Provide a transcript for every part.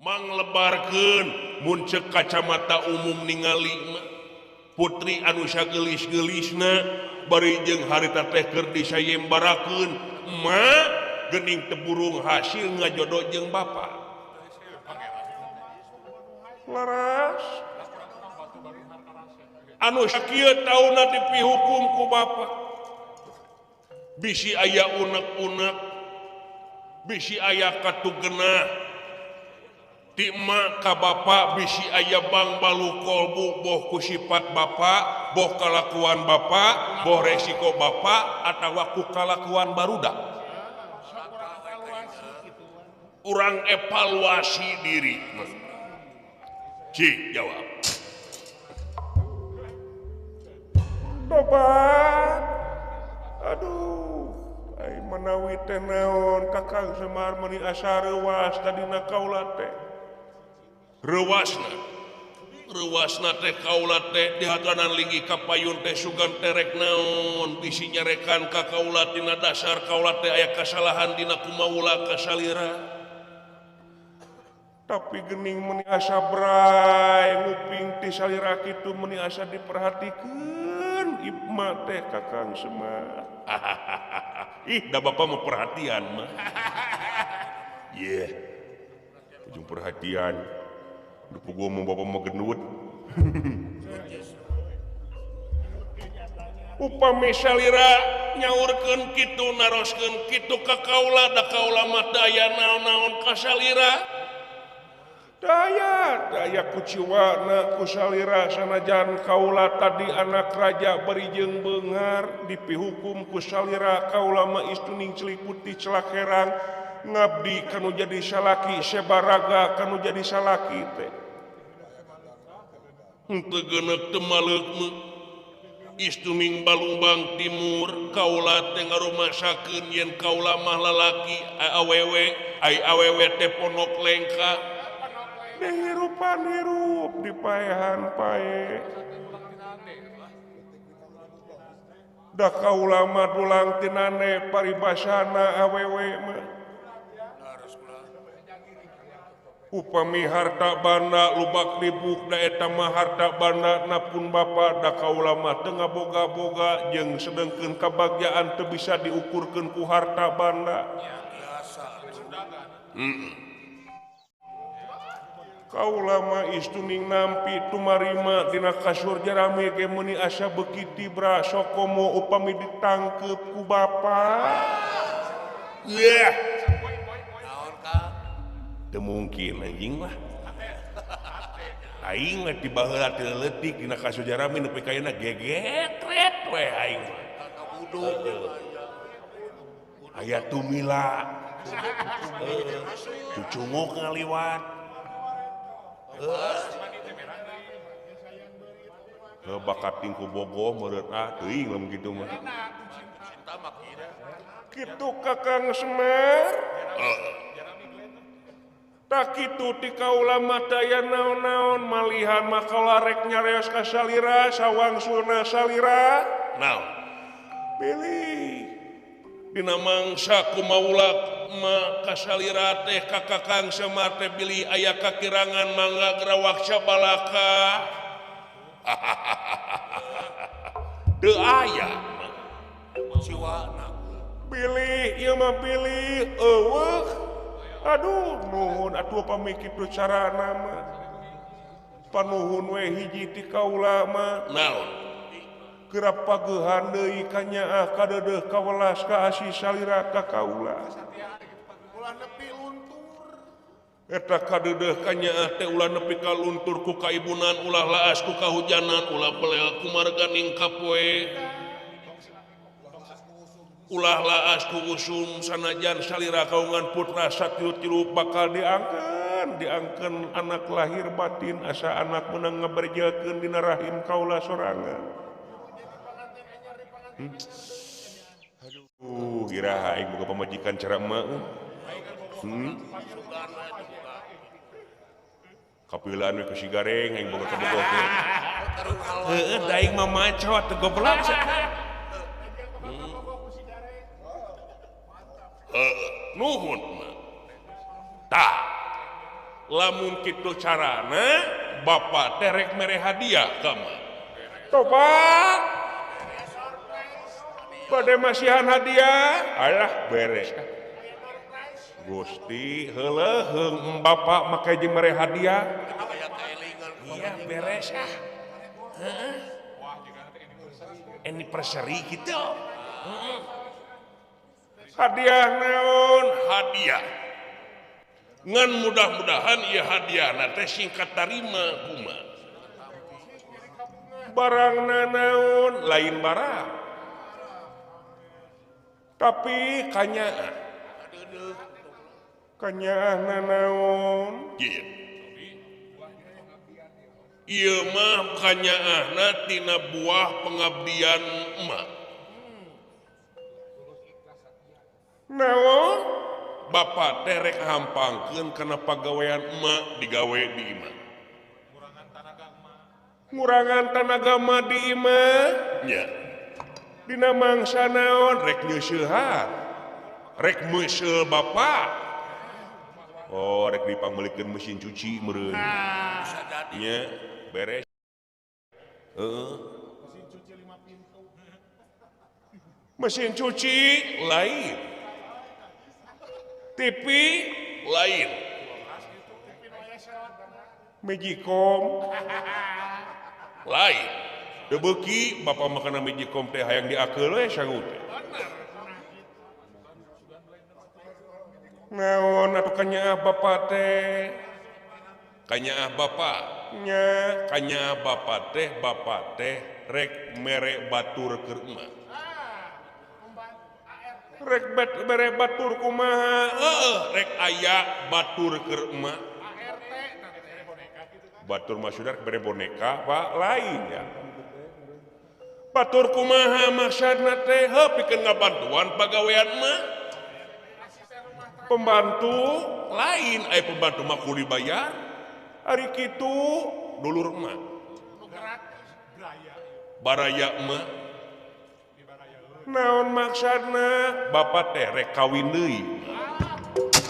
Manglebarkeun mun ceuk kacamata umum ningali mah putri anu sagelis-gelisna bari jeung harita teh keur disayembarakeun emak geuning teu burung hasil ngajodoh jeung bapa. Laras anu sakieu taunna dipihukum ku bapa. Bisi aya unek-unek, bisi aya katugenah ti emak ka bapa, bisi aya bang balu kolbu boh ku sifat bapa, boh kalakuan bapa, boh resiko bapa atawa ku kalakuan barudak. Urang evaluasi diri. Cik jawab. Tobat. Aduh, ai manawi teh naon Kakang Semar meuni asa reuwas tadina kaula teh. Reuwasna. Reuwasna teh kaula teh dihatanan linggih ka payun teh sugan teh rek naon bisi nyarekan ka kaula tina dasar kaula teh aya kasalahan dina kumaula kasalira. Tapi gening meuni asa bray nguping ti salira kitu meuni asa diperhatikeun Ipma teh Kakang Semar. Ih, da bapa mah perhatian mah. Ye. Ujung perhatian. Duh gua mau bapa mah gendut. Upami salira nyaurkeun kitu naroskeun kitu ka kaula da kaula mah daya naon-naon ka salira. Daya daya kuciwana ku salira sanajan kaula tadi anak raja bari jeung beunghar dipihukum ku salira kaula mah istuning celik putih celak herang ngabdi kanu jadi salaki sebaraga kanu jadi salaki teh. Henteu geuneuk teu maleuk istuning Balumbang Timur kaula teh ngarumasakeun yen kaula mah lalaki awewe ai awewe teh ponok lengka. Dihirupan hirup dipaehan pae. Da kaula mah dulang tinane paribasana awewe mah. Upami harta banda lubak libuk da eta mah harta banda napun bapa da kaula mah teu ngaboga-boga jeung sedengkeun kabagjaan teu bisa diukurkeun ku harta banda. Kaula mah istuning nampi tumarima dina kasur jarame ge meuni asa beuki tibra sokomo upami ditangkeup ku bapa. Yeah. Teu mungkin anjing mah. Aing mah ti baheula teu leutik dina kasur jarame nepi ka ayeuna gegetret we aing mah. Aya tumila. Cucunguk ngaliwat. Bakat tingku bogo meureut ah teuing lamun kitu mah. Kitu Kakang Semar. Tak kitu ti kaula mah daya naon-naon malihan mah kaula rek nyareos ka salira sawangsulna salira. Naon? Pilih dina mangsa kumaula ma kasalira teh ka Kakang Semar teh bilih aya kakirangan mangga gerawak sabalaka. Teu aya pilih ieu mah pilih eueuh. Aduh nuhun atuh pami kitu carana mah. Panuhun we hiji ti kaula mah. Naon? Kerap pagehan deui ka nyaah kadeudeuh kawelas ka asih salira ka kaula. Eta kadeudeuh ka nyaah teh ulah nepi ka luntur ku kaibunan ulah laas ku kahujanan ulah belel ku marganing kapoe. Ulah laas ku usum sanajan salira kaungan putra satilu-tilu bakal diangkeun anak lahir batin asa anak meunang ngaberjelkeun dina rahim kaula sorangan. Aduh, iraha aing boga pamajikan cara emak. Kapilaan we ku si Gareng aing boga kabogoh teh. Heueuh, da aing mah maco atuh goblok. Nuhun mah. Tah. Lamun kitu carana bapak teh rek mere hadiah ka emak. Tobat. Bade masihan hadiah, alah beres. Gusti heuleuh bapak make jeung mere hadiah. Iya beres ah. Heeh. Anniversary gitu. Hadiah naon? Hadiah. Ngan mudah-mudahan ieu hadiahna teh singkat tarima kumaha. Barangna naon? Lain barang. Tapi kanyaah. Kanyaahna naon? Kieu. Ieu mah kanyaahna tina buah pengabdian emak. Naon? Bapak teh rek hampangkeun kana pagawean emak digawe di imah. Ngurangan tanaga emak di imah nya. Dina mangsa naon? Rek nyeusehan. Rek meuseul bapak. Oh, rek dipangmeulikeun mesin cuci meureun. Nya, beres. Heeh. Mesin cuci 5 pintu. Mesin cuci lain. TV lain. Magicom lain. Teu beuki bapak makana Magicom teh hayang diakeul we sanggup. Naon atuh kanyaah bapak teh? Kanyaah bapak nya, kanyaah bapak teh rek mere batur keur emak. Rek mere batur kumaha? Heeh, rek aya batur keur emak. Batur maksudna bere boneka Pak lain ya. Batur kumaha maksudna teh? Heuh pikeun ngabantuan pagawean emak. Pembantu lain, aya pembantu mah kudu dibayar. Ari kitu dulur emak. Baraya emak. Naon maksudna? Bapak teh rek kawin deui.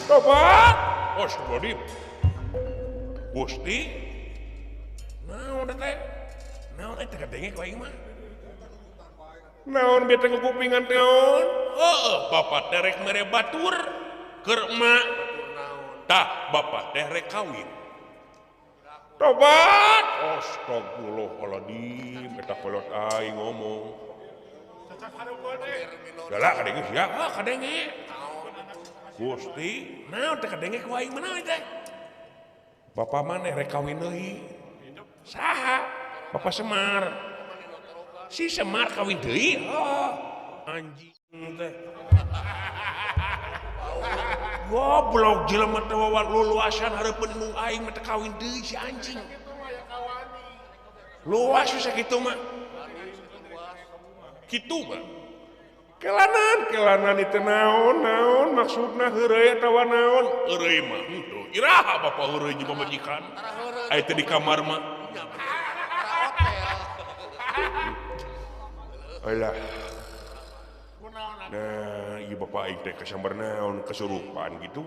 Tobat. Astagfirullahaladzim. Gusti. Naon teh? Naon teh kadenge ku aing mah? Naon bete kupingan teh naon? Heeh, bapak teh rek mere batur keur emak. Tah, bapak teh rek kawin. Tobat. Astagfirullahaladzim, eta kolot aing ngomong. Galak kadenge sia, ah kadenge. Gusti, naon teh kadenge ku aing mah teh? Bapak maneh rek kawin deui. Saha? Bapak Semar. Si Semar kawin deui? Oh, anjing teh. Goblok jelema teh wawan luluasan hareupeun indung aing mah teh kawin deui si anjing. Luas sakitu mah. Kitu mah. Kelanan itu naon naon maksudna heureuy atawa naon? Heureuy mah henteu. Iraha bapak heureuy jeung pamajikan. Aya teh di kamar mah. Alah. Nah, ieu bapak aing teh kasambar naon kesurupan gitu.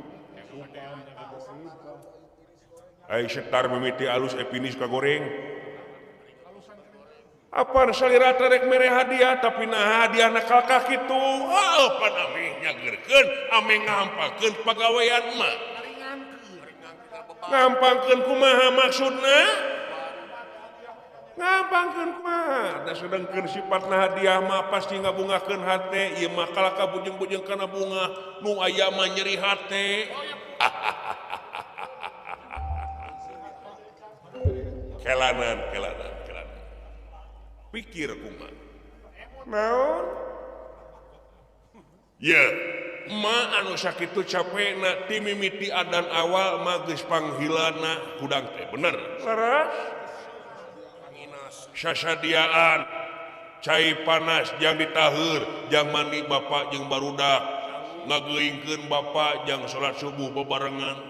Ai setar mimiti alus epinis kagoreng. Apa salira rek mere hadiah tapi nah hadiah nakal ka kitu. Heuh pan ameh nyageurkeun, ameh ngahampakeun pagawean mah. Ngampangkeun kumaha maksudna? Ngampangkeun kumaha? Da sedengkeun sifatna hadiah mah pasti ngabungakeun hate, ieu mah kalaka bujeng-bujeng kana bunga, nu aya mah nyeri hate. Kelanan, kelanan. Pikir kumaha? Naon? Ya, ma anu sakitu capekna ti mimiti adan awal mah geus panghilana hudang teh bener. Leres? Sasadiaan cai panas jang ditaheur, jang mandi bapak jeung barudak, ngageuingkeun bapak jang salat subuh bebarengan.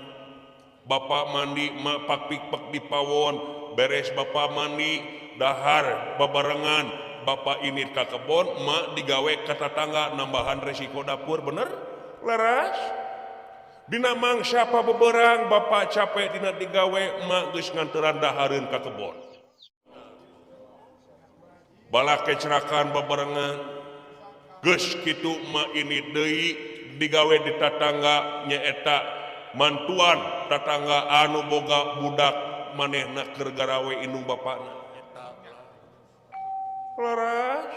Bapak mandi mak pak-pik di pawon, beres bapak mandi dahar babarengan, bapak ini ka kebon, mak digawe ka tatangga nambahan resiko dapur bener? Leres? Dina mangsa pabeberang bapak capek dina digawe emak geus nganteran dahareun ka kebon. Balake cerakan babarengan geus kitu emak ini deui digawe di tatangga nyaeta mantuan tatangga anu boga budak manehna keur garawe indung bapana. Leres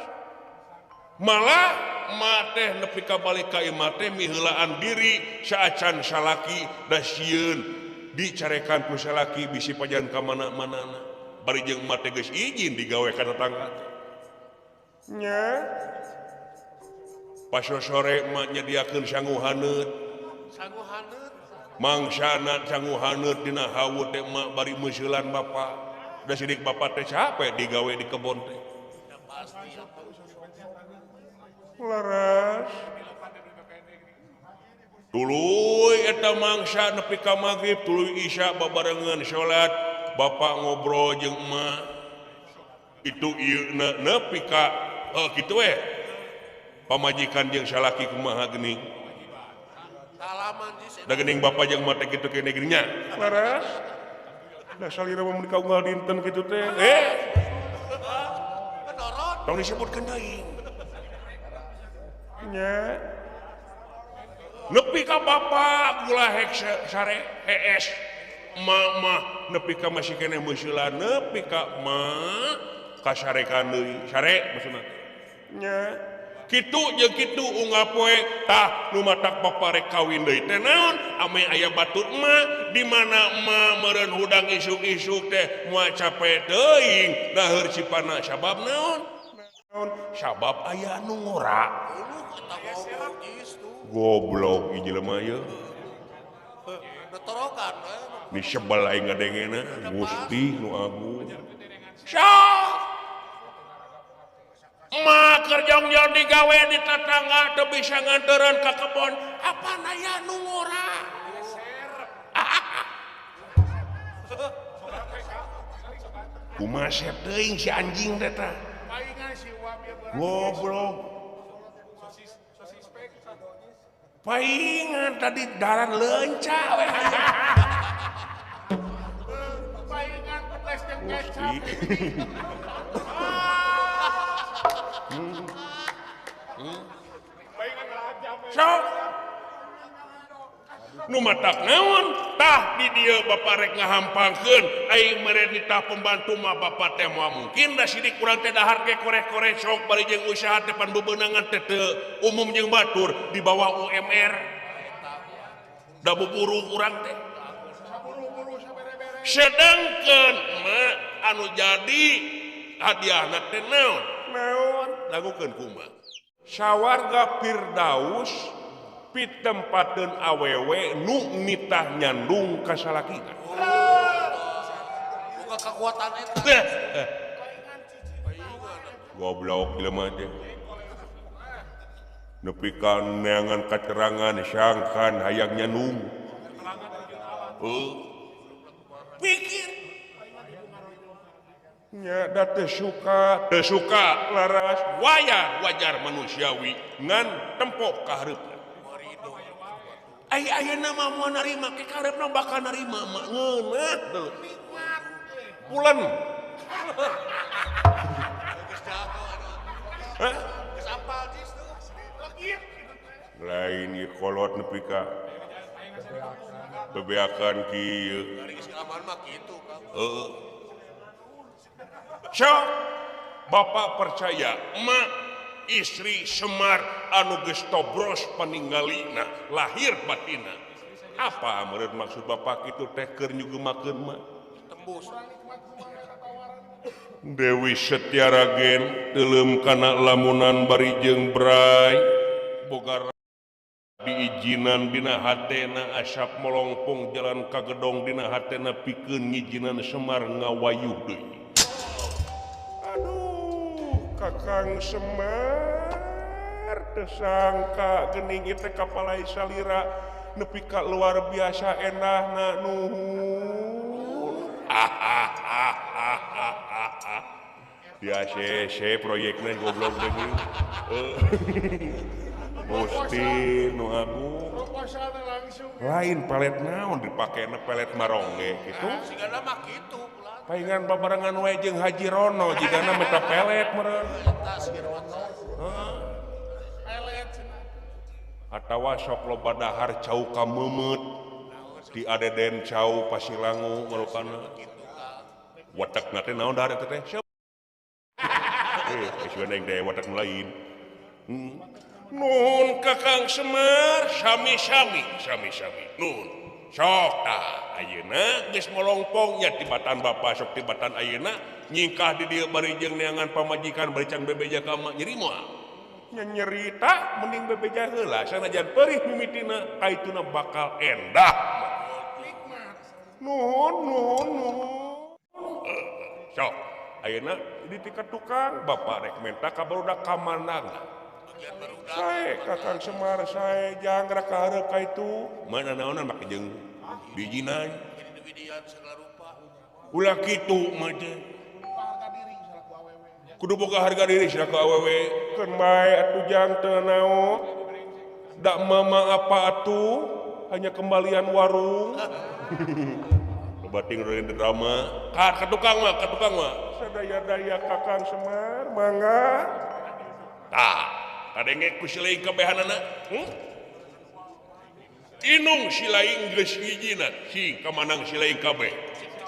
malah ma teh nepi ka balik ka imah teh miheulaan diri saacan salaki da sieun dicarekan ku salaki bisi pajan ka mana-manana bari jeung ma teh geus izin digawe ka tetangga teh nya pas sore ma nyediakeun sangu haneut sangu haneut mangsana sangu haneut dina hawu teh ma bari meuseulan bapa da sidik bapa teh capek digawe di kebon teh leres tuluy eta mangsa nepi ka magrib tuluy isya babarengan salat bapak ngobrol jeung emak itu ieu nepi ka kitu we pamajikan jeung salaki kumaha geuning da geuning bapak jeung emak teh kitu kene geuning nya leres da salira mun ka unggal dinten kitu teh tong disebutkeun deui nya nepi ka bapak gula hek sare hees emak mah nepi ka masih keneh meuseulan nepi ka emak kasarekan deui sare maksudna nya kitu jeung kitu unggal poe tah nu matak bapak rek kawin deui teh naon ame aya batur emak di mana emak meureun hudang isuk-isuk teh moal capek teuing daheur cipana sabab naon sabab aya anu ngora goblok ieu jelema ieu disebel aing ngadengena Gusti nu agung sok emak keur jongjon digawe di tetangga teu bisa ngantereun ka kebon apan aya nu ngora kumaha sep teuing si anjing teh tah goblok paingan tadi daran leunca we paingan pedes jeung kecap sok nu matak naon tah di dieu bapak rek ngahampangkeun aing mere nitah pembantu mah bapak teh moal mungkin da sidik urang teh dahar ge koreh-koreh sok bari jeung usaha teh pan bebeunangan teh teu umum jeung batur di bawah UMR da buburu urang teh sedangkeun mah anu jadi hadiahna teh naon naon lagukeun kumaha sawarga Firdaus pitempateun awewe nu nitah nyandung ka salakina. Buka kekuatan eta. Goblok jelema teh. Nepi ka neangan katerangan sangkan hayang nyandung. Pikir. Nya da teu suka laras wayah wajar manusiawi ngan tempok ka hareupna. Ai ayeuna mah moal narima ke kareupna bakal narima mah ngeunah deui. Pulen. Hah? Lain ieu kolot nepi ka bebeakan kieu. Heeh. Sok bapak percaya emak istri Semar anu geus tobros paninggalina lahir batina apa meureun maksud bapak kitu teh keur nyugemakeun mah tembus Dewi Setiaragen teuleum kana lamunan bari jeung bray boga diijinan dina hatena asap molongpong jalan ka gedong dina hatena pikeun ngijinan Semar ngawayuh deui. Aduh Kakang Semar teu sangka geuning ieu teh kapalai salira nepi ka luar biasa endahna nuhun. Di ACC proyekna goblok deui. Gusti nu agung lain pelet naon dipakena pelet marongge kitu sigana mah kitu paingan babarengan wae jeung Haji Rono jigana meta pelet meureun eta si Rono heeh pelet cenah atawa sok loba dahar cau ka meumeut di adeden cau Pasilangu marukana watakna teh naon dahar eta teh eh aing teh watak lain. Nuhun Kakang Semar sami-sami sami-sami nuhun sok tah ayeuna geus molongpong nya tibatan bapa sok tibatan ayeuna nyingkah di dieu bari jeung neangan pamajikan bari can bebeja ka emak nyeri moal nya nyerita mending bebeja heula sanajan perih mimitina kaituna bakal endah nuhun nuhun nuhun sok ayeuna di tingkat tukang bapak rek menta ka barudak ka mana sae Kakang Semar sae janggra ka hareup ka itu mana naonan make jeung bijinan ulah kitu mah teh kudu boga harga diri selaku awewe keun bae atuh jang teu naon da mama apa atuh hanya kembalian warung bating reun drama ka tukang mah ka tukang mah sadaya-daya Kakang Semar mangga tah kadenge ku si laing kabehanana inung si laing geus ngijinan sing kamanang si laing kabeh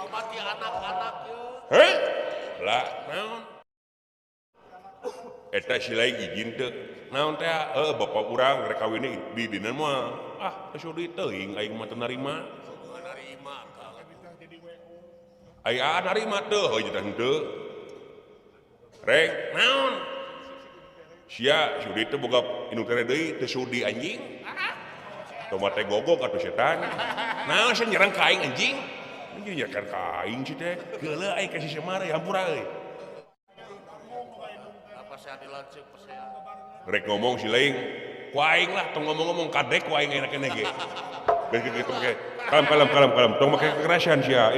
mati anak-anak ye heh lah naon eta si laing izin teu naon teh heuh bapak urang rek kawin di dina mah ah teu sudi teuing aing mah teu narima ai aa narima teu heuh teh henteu rek naon sia sudi teh boga indung tere deui teu sudi anjing tomate gogok atuh setan naon sia nyerang ka aing anjing anjing nyerang ka aing si teh geuleuh aing ka si Semar hampura euy apa sia dilanceuk pasea rek ngomong si laing ku aing lah tong ngomong-ngomong kadek ku aing enak keneh ge geus kitu make kalem kalem kalem kalem tong make kekerasan sia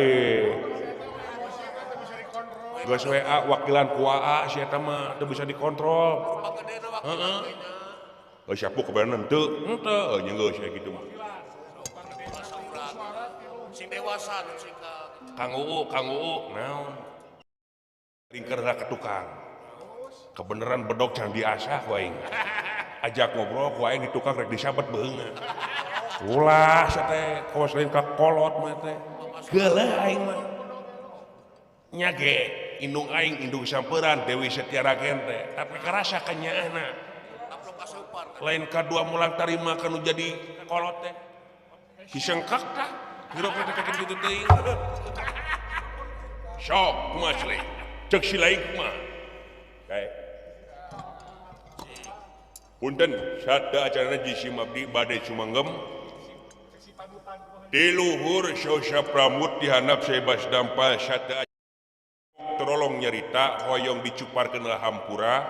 geus WA wakilan ku AA sia eta mah teu bisa dikontrol. Heeh. Heuh siapa kebenaran henteu? Henteu, nya geus aya kitu mah. Sing dewasa nu sing ka Kang Uu, Kang Uu naon? Ringker lah ke tukang. Kebeneran bedog can diasah ku aing. Ajak ngobrol ku aing di tukang rek disabet beungeuna. Ulah sia teh kawas lain ka kolot mah teh. Geuleuh aing mah. Nya ge indung aing indung samperan Dewi Setiaragen teh tapi karasa kanyaahna lain kadua mulang tarima kanu jadi kolot teh disengkak tah hirup teh kakitu kitu teuing sok kumaha si laing ceuk si laing kumaha kae punten sada acarana jisim abdi bade sumanggem di luhur Sosya Pramut dihandap sebas dampal sada terolong nyerita hoyong dicuparkeun lah hampura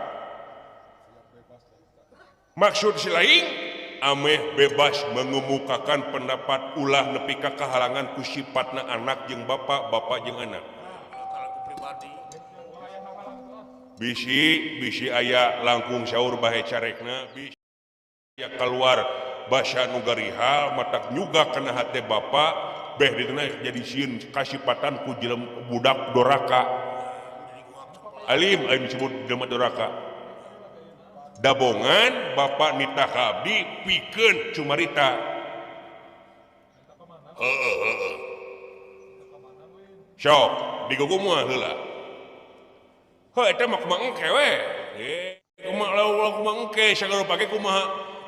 maksud si laing ameh bebas mengemukakan pendapat ulah nepi ka kahalangan ku sipatna anak jeung bapak bapak jeung anak bisi bisi aya langkung saur bahe carekna bisi aya keluar basa nu garihal matak nyuga kana hate bapak beh dituna jadi sieun kasipatan ku jelema budak doraka alim aing disebut jelema doraka dabongan bapak nitah ka abdi pikeun cumarita heueuh heueuh sok digogomoh heula heuh eta mah kumaha engke we kumaha ulah kumaha engke sagala pake kumaha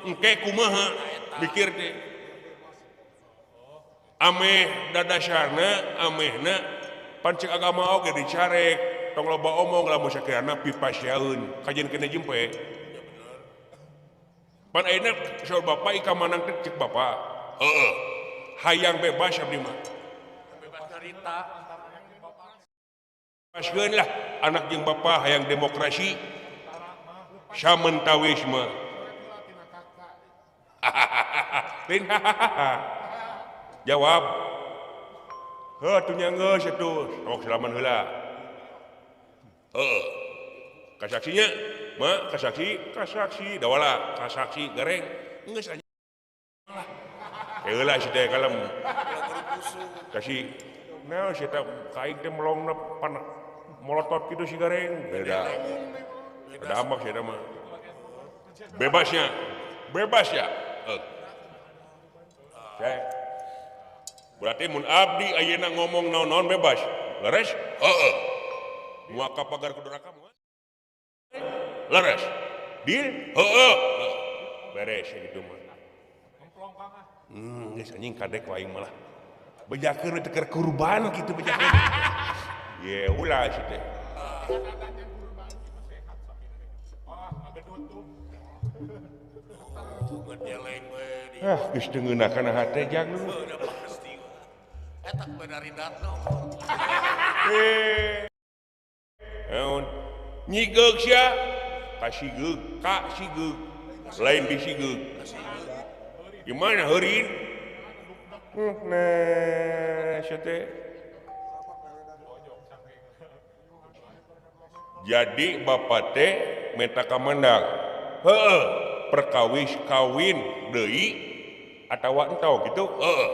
engke kumaha mikir teh ameh dadasarna amehna pancek agama oge dicarek tong loba omong lamun sakirana pipasieun kajian kena jempe pan ayeuna saur bapak ika manang teh cek bapak heueuh hayang bebas abdi mah bebas carita paskeun lah anak jeung bapak hayang demokrasi samentawis mah lain jawab heuh atuh nya geus atuh sok salaman heula heuh Kasaksinya ma kasaksi kasaksi dawala kasaksi gareng geus anjing lah. Heula si teh kalem. Kasih naon si teh ka aing teh melongna pan molotot kitu si gareng. Beda. Beda amak si eta mah. Bebasnya. Bebas ya. Oke. Berarti mun abdi ayeuna ngomong naon-naon bebas. Leres? Heeh. Moal ka pagar kudu raka moal. Leres. Deal? Heeh. Beres gitu mah. Geus anjing kadek wae aing malah. Bejakeun teh keur kurban kitu bejakeun. Ye ulah si teh. Ah, geus teu ngeunah kana hate jang. Eta benar ridatno. Eh. Naon? Nyigeug sia. Kasigeug, ka sigeug. Lain disigeug. Gimana heurin? Nah, sia teh. Jadi bapak teh menta kamandang. Heeh, perkawis kawin deui atawa entau gitu. Heeh.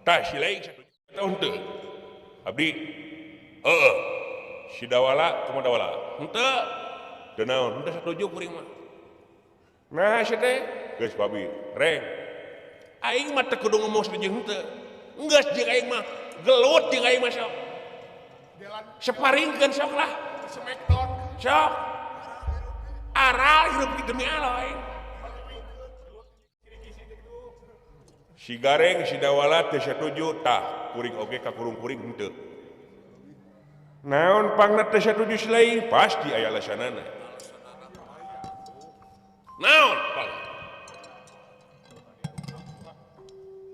Tah si lain satu henteu. Abdi heeh. Si dawala kumaha dawala? Henteu. Teu naon, henteu satuju kuring mah. Nah sia teh geus babi reng. Aing mah teu kudu ngomong setuju henteu. Geus jeung aing mah gelut jeung aing mah sok. Separingkeun sok lah. Smackdown. Sok. Aral hirup demi Allah aing. Si gareng si dawala teu satuju tah kuring oge ka kurung-kuring henteu. Naon pangna teu satuju si lain pasti aya alasanana. Naon pang?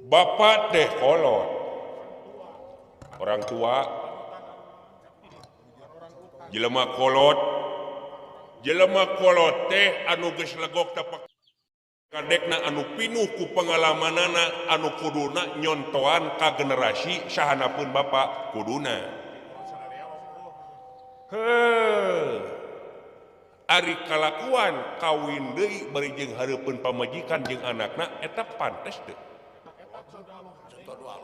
Bapak teh kolot. Orang tua jelema kolot. Jelema kolot teh anu geus legok tapak kadekna anu pinuh ku pengalamanana anu kuduna nyontoan ka generasi sahanapun bapak kuduna. Heuh. Ari kalakuan kawin deui bari jeung hareupeun pamajikan jeung anakna eta pantes teu?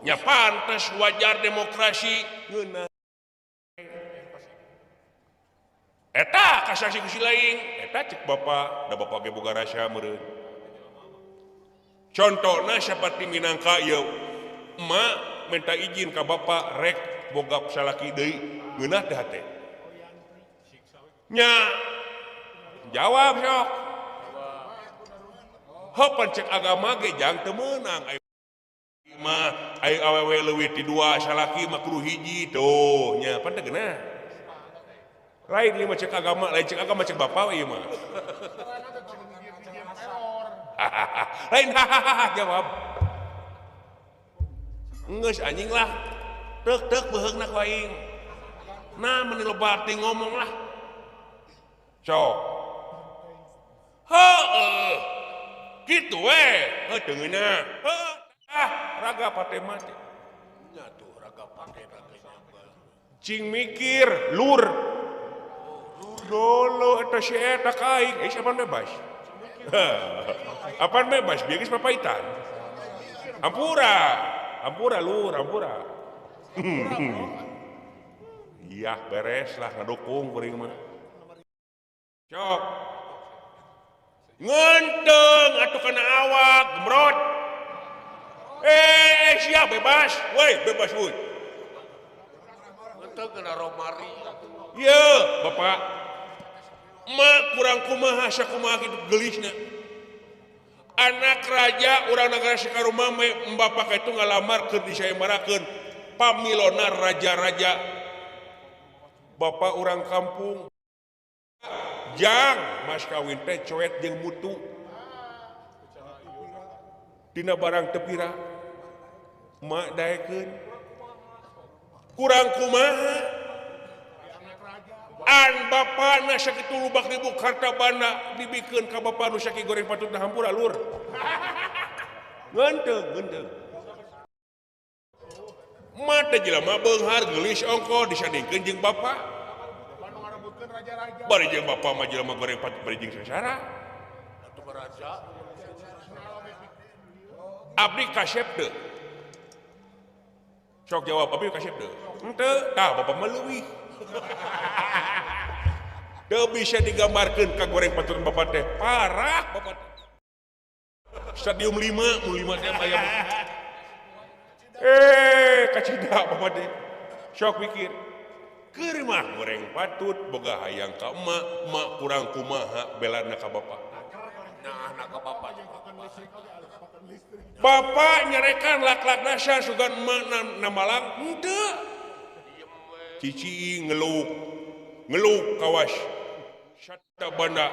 Nya pantes wajar demokrasi ngeunah. Eta kasaksi ku si lain, eta cek bapak, da bapak ge boga rasa meureun. Contohna seperti minangka ieu emak minta izin ka bapak rek boga salaki deui ngeunah teh hate. Nya jawab sok. Heuh cek agama ge jang teu meunang ai mah ai awewe leuwih ti dua salaki mah kudu hiji tuh nya pan teu geunah. Lain ieu mah cek agama, lain cek agama cek bapak we ieu mah. Lain hahaha jawab. Geus anjing lah. Teuk-teuk beuheungna ku aing. Nah meni lebar teh ngomong lah. Sok. Heueuh. Kitu we, heuh teu ngeunah. Heuh, ah raga pate mati. Nya tuh raga pate raga nyambal. Cing mikir lur. Dolo eta si eta ka aing, eh apaan bebas? Apaan bebas? Bieu geus papaitan. Ampura, ampura lur, ampura. Iya beres lah ngedukung kuring mah. Cok. Ngenteng atuh kana awak gemrot. Eh siap bebas, woi bebas woi. Ngenteng kana romari. Ieu bapak. Mak kurang kumaha sakumaha kitu geulisna. Anak raja urang nagara Sekarumame bapak itu ngalamar keur disayembarakeun pamilona raja-raja. Bapak urang kampung jang mas kawin teh coet jeung mutu. Dina barang teu pira. Mak daekeun. Kurang kumaha? An bapana sakitu lubak ribu harta banda dibikeun ka bapa nu saki goreng patutna hampura lur. Ngenteng, ngenteng. Mata jelema beunghar geulis ongko disandingkeun jeung bapa. Bari jeung bapak mah jelema goreng patut bari jeung sengsara. Abdi kasep teu? Sok jawab abdi kasep teu? Henteu, tah bapak mah leuwih. Teu bisa digambarkeun ka goreng patut bapak teh. Parah bapak teh. Stadium 5, mu 5 teh aya. Kacida bapak teh. Sok mikir. Keur mah goreng patut boga hayang ka emak, emak kurang kumaha belana ka bapak. Nah, ka bapak. Bapak nyerekan lak-lak nasa sugan emak namalang henteu. Cici ngeluk. Ngeluk kawas. Sata banda.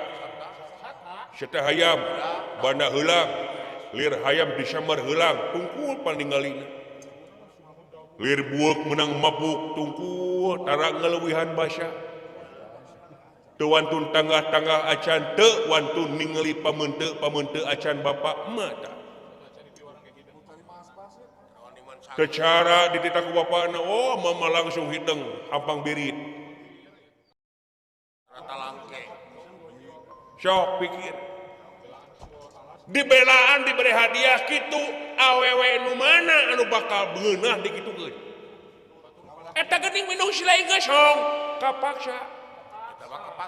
Sata hayam, banda heulang. Lir hayam disambar heulang, tungkul paningalina. Lir bueuk menang mabuk tungkul tara ngaleuwihan basa. Teu wantun tanggah-tanggah acan teu wantun ningali pameuteu acan bapak emak tah. Secara dititah ku bapakna, oh mama langsung hideng hampang birit. Sok pikir. Dibelaan diberi hadiah kitu awewe nu mana anu bakal beunah dikitukeun. Eta geuning minum sila geus hong kapaksa.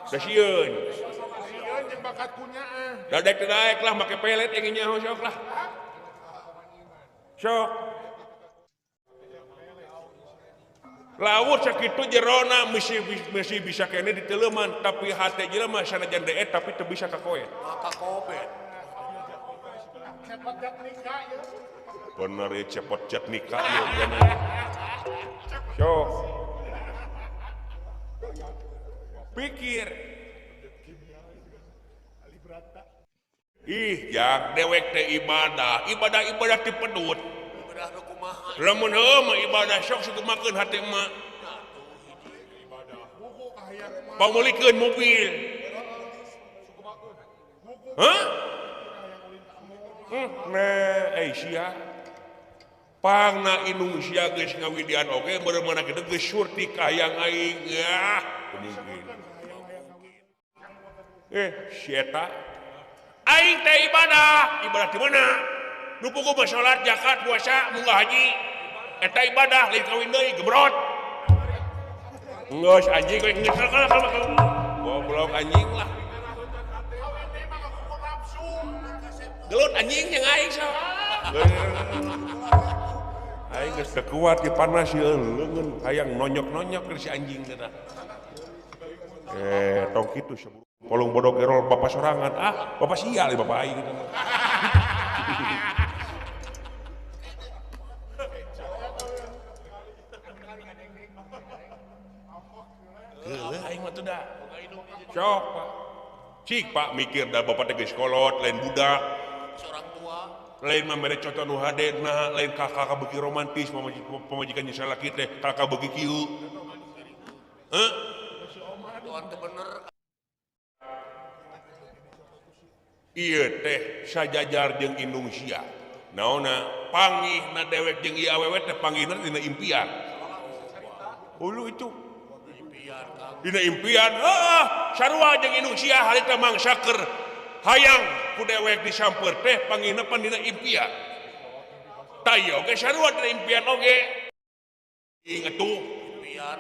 Da sieun. Sieun jeung bakat kunyaah. Da daek daek lah make pelet yang nyaho sok lah. Sok. Laut sakitu jerona mesti bisa kene diteleman tapi hate jelema sanajan deet tapi teu bisa kakoet. Kakobet. Cepot jat nikah ya. Bener ya cepot jat nikah ya. Sok. Pikir. Ih, jak dewek teh ibadah, ibadah-ibadah ti pedut. Lamun heuh mah ibadah sok sukumakeun hate emak. Pamulikeun mobil. Hah? Nah, sia. Pangna indung sia geus ngawidian oge beureum mana kitu geus surti kahayang aing. Yah, mungkin. Si eta aing teh ibadah, ibadah di mana? Nu puguh mah salat, zakat, puasa, munggah haji. Eta ibadah lain kawin deui gebrot. Geus anjing we geus goblok anjing lah. Gelut anjing jeung aing sok. Aing geus teu kuat di panas ieu leungeun hayang nonyok-nonyok keur si anjing teh. Tong kitu polong bodog erol bapak sorangan. Ah, bapak sial ya bapak aing. Heuh, aing mah teu da. Sok, Pak. Cik, Pak mikir da bapak teh geus kolot, lain budak. Seorang tua. Lain mah mere contoh nu hade nah, lain kakak beuki romantis, pamajikan jeung salaki teh kakak beuki kieu. Heuh? Tuan teu bener. Ieu teh sajajar jeung Indonesia. Naonna panggihna dewek jeung ieu awewe teh panggihna dina impian. Hulu itu. Dina impian, heuh, sarua jeung Indonesia harita mangsa keur hayang ku dewek disamper teh panggihna pan dina impian. Tah ieu oge sarua dina impian oge. Inget tuh impian.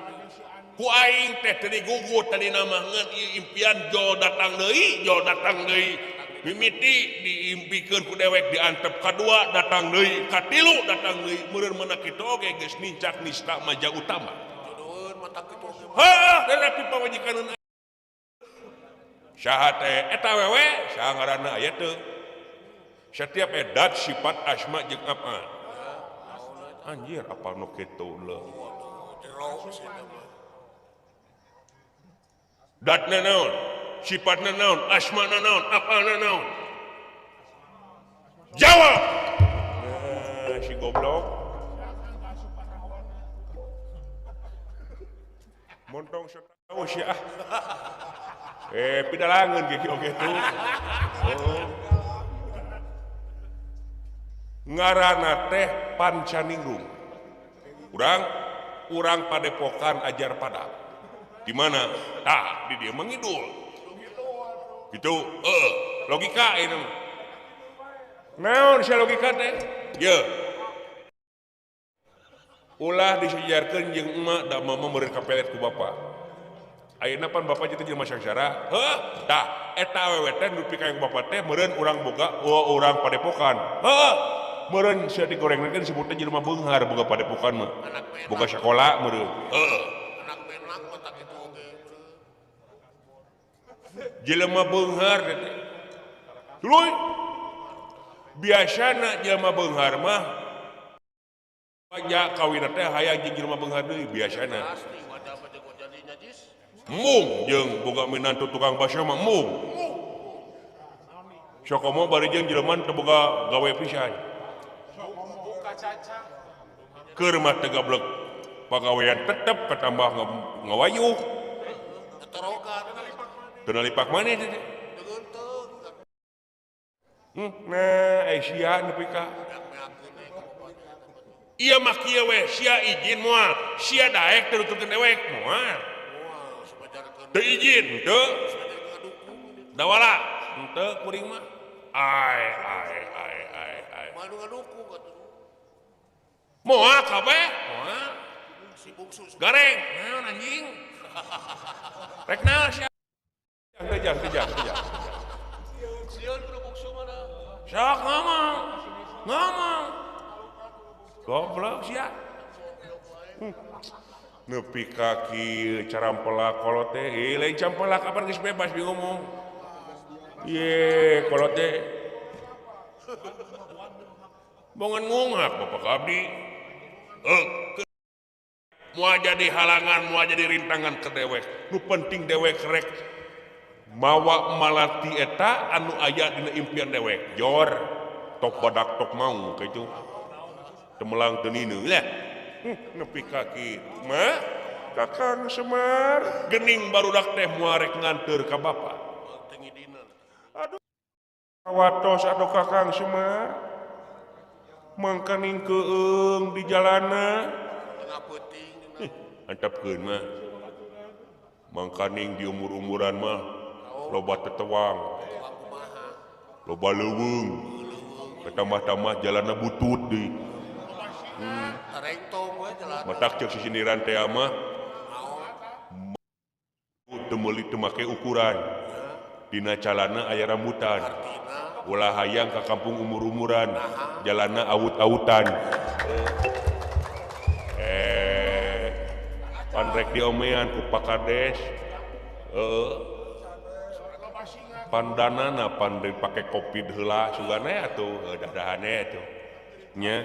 Ku aing teh teu digugut tadi nama ngan ieu impian jo datang deui, jo datang deui. Mimiti diimpikeun ku dewek diantep kadua datang deui, katilu datang deui, meureun mana kitu oge geus nincak nista maja utama. Jodoheun mata kitu oge. Heuh, lelapi pamajikan saha teh eta wewe, saha ngaranna aya teu. Setiap edat sifat asma jeung apa. Anjir apa nu kitu leuh. Datna naon? Sifatna naon? Asmana naon? Apana naon? Jawab. Nah, si goblok. Montong tahu si ah. Pidalangeun ge oge tuh. Oh. Ngaranna teh Pancaningrum. Urang padepokan ajar padang. Di mana? Tah, di dieu mangidul. Gitu, logika ini. Naon sia logika teh? Ye. Ulah disejarkeun jeung emak da mama meureun kapelet ku bapa. Ayeuna pan bapa jadi jelema sangsara. Heuh, tah eta awewe teh nu pikaayang bapa teh meureun urang boga urang padepokan. Heuh, meureun sia digorengna teh disebutna jelema beunghar boga padepokan mah. Boga sakola meureun. Heuh. Anak benak mah tak kitu oge. Jelema beunghar teh. Tuluy. Biasana jelema beunghar mah banyak kawin teh hayang jeung jelema beunghar deui biasana. Mung jeung boga minantu tukang bakso mah mung. Sokomo bari jeung jelema teu boga gawe pisan. Keur mah teu gablek pagawean tetep katambah ngawayuh. Teu nalipak maneh teh. Nah, sia nepi ka. Ieu mah kieu we, sia izin moal, sia daek teu nuturkeun dewek moal. Teu izin teu. Dawala henteu kuring mah. Ai ai ai ai ai. Moal nu ngadukung atuh. Moal kabeh, moal. Si bungsu. Gareng, naon anjing? Rek naon sia? Teu jang, teu jang, teu jang. Sieun kudu bungsu mana? Sok ngomong. Ngomong. Goblok sia. Nepi ka kieu carampelak kolot teh, lain campelak kapan geus bebas bi ngomong. Ye, kolot teh. Bongan ngungap Bapak abdi. Moal jadi halangan, moal jadi rintangan ke dewek. Nu penting dewek rek mawa malati eta anu aya dina impian dewek. Jor, tok badak tok mau kitu. Temelang teu ninu lah. Nepi ka kitu mah Kakang Semar gening barudak teh moal rek nganteur ka bapa. Aduh watos atuh Kakang Semar mangkaning keung di jalana tengah peuting antepkeun mah mangkaning di umur-umuran mah loba tetewang loba leuweung tambah-tambah jalana butut deui. Matak cek sisindiran teh mah teu meuli teu make ukuran dina calana aya rambutan ulah hayang ka kampung umur-umuran jalana awut-awutan pan rek diomean ku Pak Kades pandanana pan dipake covid heula sugana atuh dahane atuh nya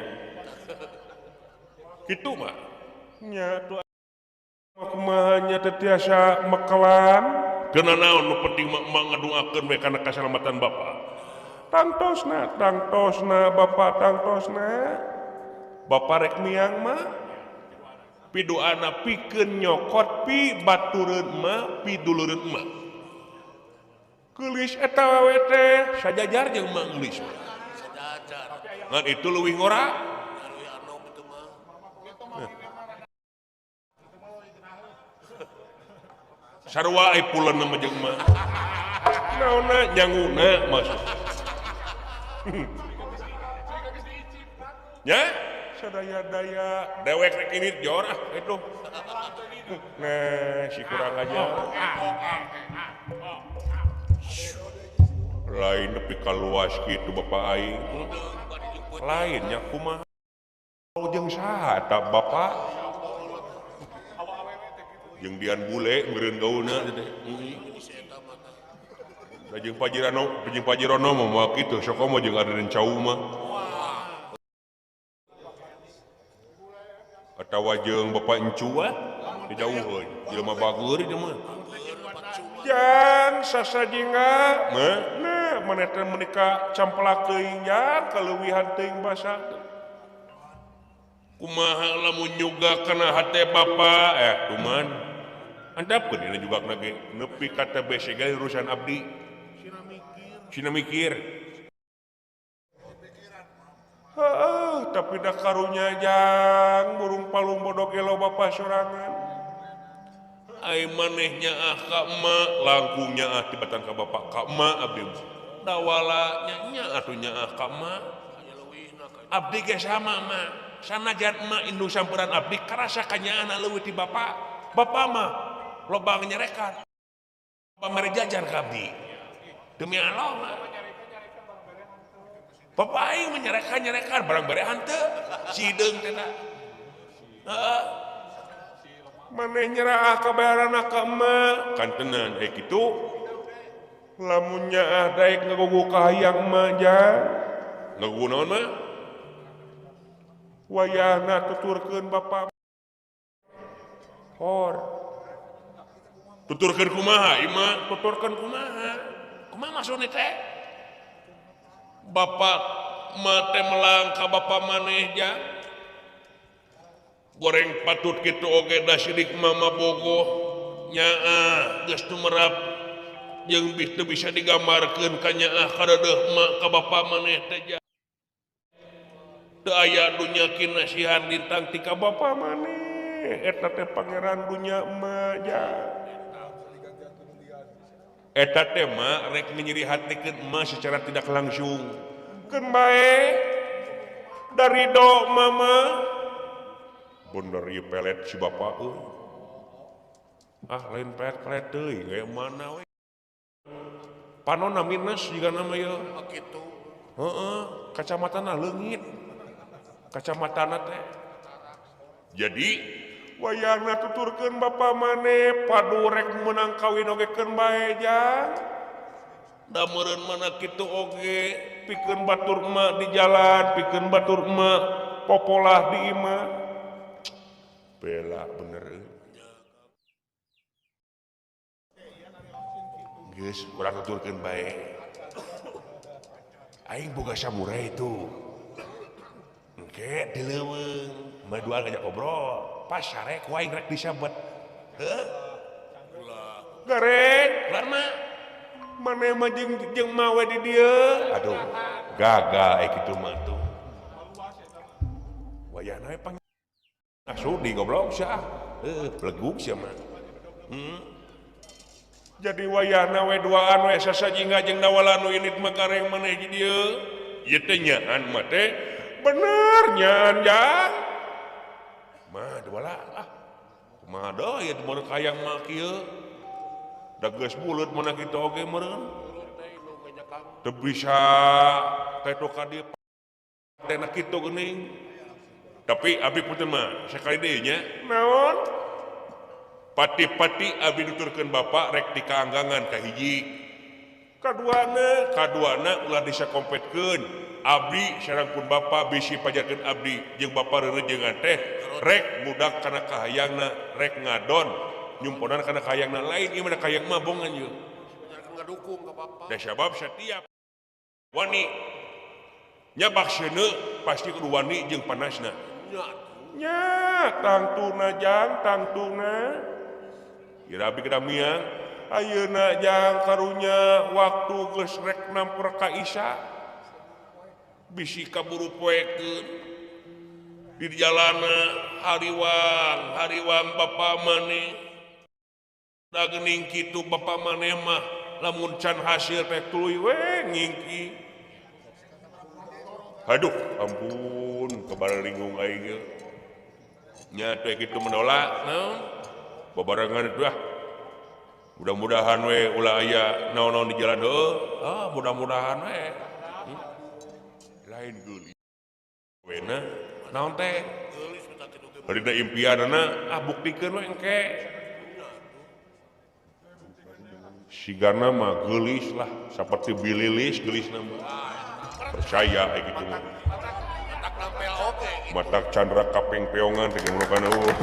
kitu mah nya atuh kumaha nya teu tiasa mekelan geuna naon nu penting mah emak ngadoakeun we kana kasalamatan bapa tangtosna tangtosna bapa tangtosna bapa rek miang mah pidoana pikeun nyokot pi batureun mah pi dulureun mah geulis eta we teh sajajar jeung mah geulis sajajar ngan itu leuwih ngora leuwih anom itu mah. Sarua ai puleun mah jeung mah. Naonna nyanguna maksud. Nya sadaya-daya dewek rek ini jor ah itu. Nah, si kurang aja. Lain nepi ka luas kitu bapak aing. Lainnya kumaha jeung saha eta bapak? Jeung Dian bule meureun gaulna teh. Da jeung Pajirono mah moal kitu sok mah jeung Aden Cau mah. Atawa jeung Bapak Encu ah dijauheun jelema bager ieu mah. Jang sasajinga mah nah maneh teh menika campelak teuing jang kaleuwihan teuing basa. Kumaha lamun nyuga kana hate bapa tuman antapkeun dina jugakna ge nepi ka TBC ge urusan abdi sina mikir heuh tapi da karunya jang burung palung bodo gelo bapa sorangan Ai maneh nyaah ka emak langkung nyaah tibatan ka bapak ka emak abdi dawala nya atuh nyaah ka emak abdi ge sama emak sanajan emak indung samperan abdi karasa kanyaahna leuwih ti bapak bapak mah loba nyerekan bapak mere jajan ka abdi demi Allah mah bapak aing menyerekan-nyerekan barang bere hanteu sideung teh heeh maneh nyerah kabayaranna ka emak kantenan eh kitu lamun nyaah daek ngagugu ka hayang emak jang ngagugu naon mah wayahna tuturkeun bapak hor tuturkeun kumaha imah tuturkeun kumaha kumaha maksudna teh bapak mah teh melang ka bapak maneh jang goreng patut kitu oge da sidik mama bogoh nyaah geus tumerap jeung teu bisa digambarkeun ka nyaah kadeudeung emak ka bapa maneh teh teu aya dunya kinasihan lintang ti ka bapa maneh eta teh pangeran dunya emak jang eta teh mah rek nyeri hatikeun emak secara tidak langsung keun bae dari do mama bener ieu pelet si bapak euy ah lain pelet-pelet teuing we mana we panonna minus jigana mah ieu kitu heeh kacamatana leungit kacamatana teh jadi wayahna tuturkeun bapa maneh padu rek meunang kawin oge keun bae jang da meureun mana kitu oge pikeun batur emak di jalan pikeun batur emak popolah di imah bela bener geus urang tuturkeun bae aing boga samurai itu engke di leuweung mah duaan ngajak ngobrol pas sare ku aing rek disabet heuh gareng ular mah maneh mah jeung mawe di dieu aduh gagal eh kitu mah tuh wayahna we pang sudi goblok sia heuh belegug sia mah jadi wayahna we duaan we sasajinga jeung dawala nu indit mah gareng maneh di dieu ieu teh nyaan mah teh bener nyaan jang mah dawala ah kumaha deui ieu meureun hayang mah kieu da geus buleut mana kitu oge meureun teu bisa teh ka dieu teh na kitu geuning tapi abdi punten mah sakali deui nya naon pati-pati abdi nuturkeun bapak rek di kaanggangan ka hiji kaduana ulah disakompetkeun abdi sareng pun bapak bisi pajarkeun abdi jeung bapak reureunjeungan teh rek mudak kana kahayangna rek ngadon nyumponan kana kahayangna lain ieu mah kahayang mah bongan ieu ngadukung ka bapak da sabab setiap wani nya bakseuneu pasti kudu wani jeung panasna nya tangtuna jang tangtuna ieu abdi kedamiang ayeuna jang karunya waktu geus rek nampur ka Isa bisi kaburu poekeun di jalana hariwang bapa maneh da geuning kitu bapa maneh mah lamun can hasil teh tuluy we ngingki aduh ampun kabaringung aing ieu nya teh kitu menolak naon babarengan itu ah mudah-mudahan we ulah aya naon-naon di jalan heuh ah mudah-mudahan we lain geulis wena naon teh harina impianana ah buktikeun we engke sigana mah geulis lah saperti bililis geulisna mah percaya kayak gitu mah matak candra kapeng peongan teh merupakan eueuh.